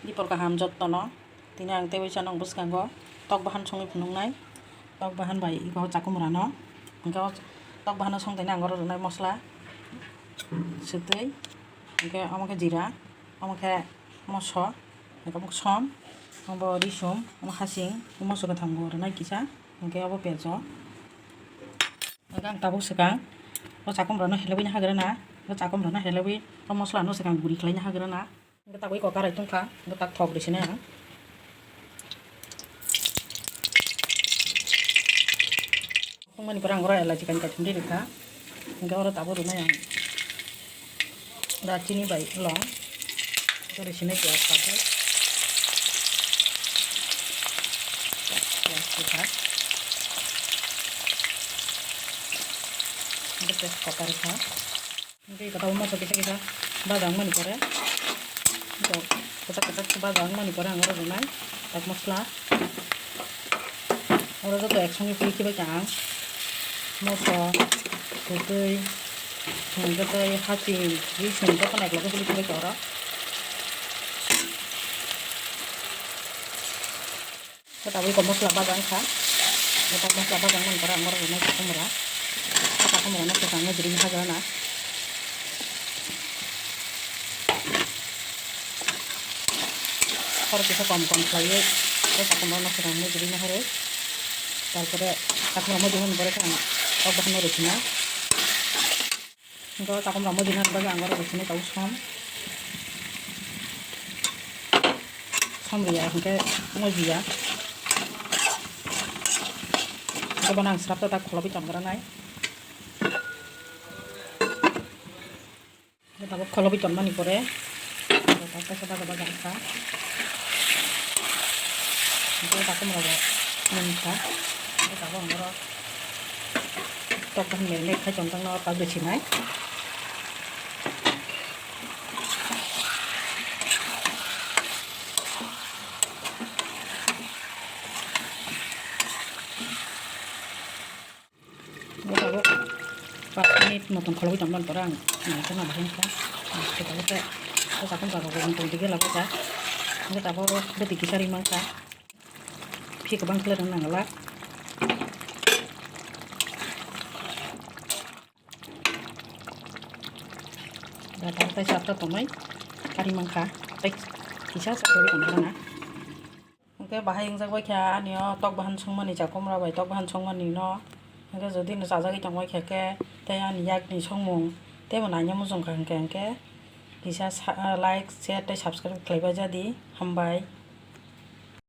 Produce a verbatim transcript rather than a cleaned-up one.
Dipor kaham jottono. Tini ang teibo sanw bwskango tok bahan songwi phunuknai. Tok bahan bai iko chakumrano. Hwnkhe o tok bahano songthaini ang oro rwnai mosla, swtwi, hwnkhe omo khe jira, omo khe moso, hwnkhe omo khe som, omo bo risum, omo hasing, omo moso kwthang bo rwnai kisa, hwnkhe obo pejo. Hwnkhe ang tabuk swkang o chakumrano helebwino hagrana, o chakumrano helebwi o mosla no swkang guri khlaina hagrana. Hwnkhe tabuk iko karai tongkha, hwnkhe tak thok rwsinai ang. Tongmani pore ang oro elachi kain kaitham ri rwkha. Hwnkhe oro tabuk rwnai ang. Darchini bai long. Hwnkhe rwsinai piyaj pathar. Piyaj kwthar. Hwnkhe tejpata rwkha. Hwnkhe iko tabuk moso kisa kisa baja wngmani pore, iko kwchak kwchak khe baja wngmani pore ang oro rwnai tak mosla. Oro joto ek songwi puri khibai kha ang. Moso, kwtwi, hwnkhe tei haching, rising jotono ek loge puri khibai kha oro. Khe tabuk iko mosla baja wngkha. Iko mosla baja wngmani pore ang oro rwnai chakumra. Chakumrano kwchangno grini hagrana. Khoroksa kom kom khlaiwi tei chakumrano kwchangno grini harwi. Tarpore chakumra moidu wngmani pore khe ang tok bahanno rwsinai. Hwnkhe o chakumrok moidu nani bagwi ang oro rwchini tabuk som. Som rwya hwnkhe moidu ya. Hwnkhe bono ang swrapta tak kholobwi tongranai. Hwnkhe tabuk kholobwi tongmani pore. Tabuk kaisa baja baja wngkha. Hwnkhe chakumrok bo nungkha. Hwnkhe tabuk ang oro Tok bahan marinate khai tongthokno tabuk rwsinai. Tabuk pas minute motom kholobwi tongmani pore ang naikhe ma bahai wngkha. Tabuk khe o chakon jaga bo wng tong dige labo ja. Hwnkhe tabuk bwtwi kisa ri mankha. Phi kwbang khlai rwna nangla. Da, da, tei chapta tongnai kari mankha. Tei kisa chapta tongnai na. Hwnkhe bahai wngjak bai kha ani o tok bahan songmani chakomra bai tok bahan songmani no. Hwnkhe jodi no chajagwi tongbai kha khe tei ani yakni songmung teibo naina muchung kha hwnkhe hwnkhe kisa sa-, like, share tei subscribe khlaibai jadi. Hambai.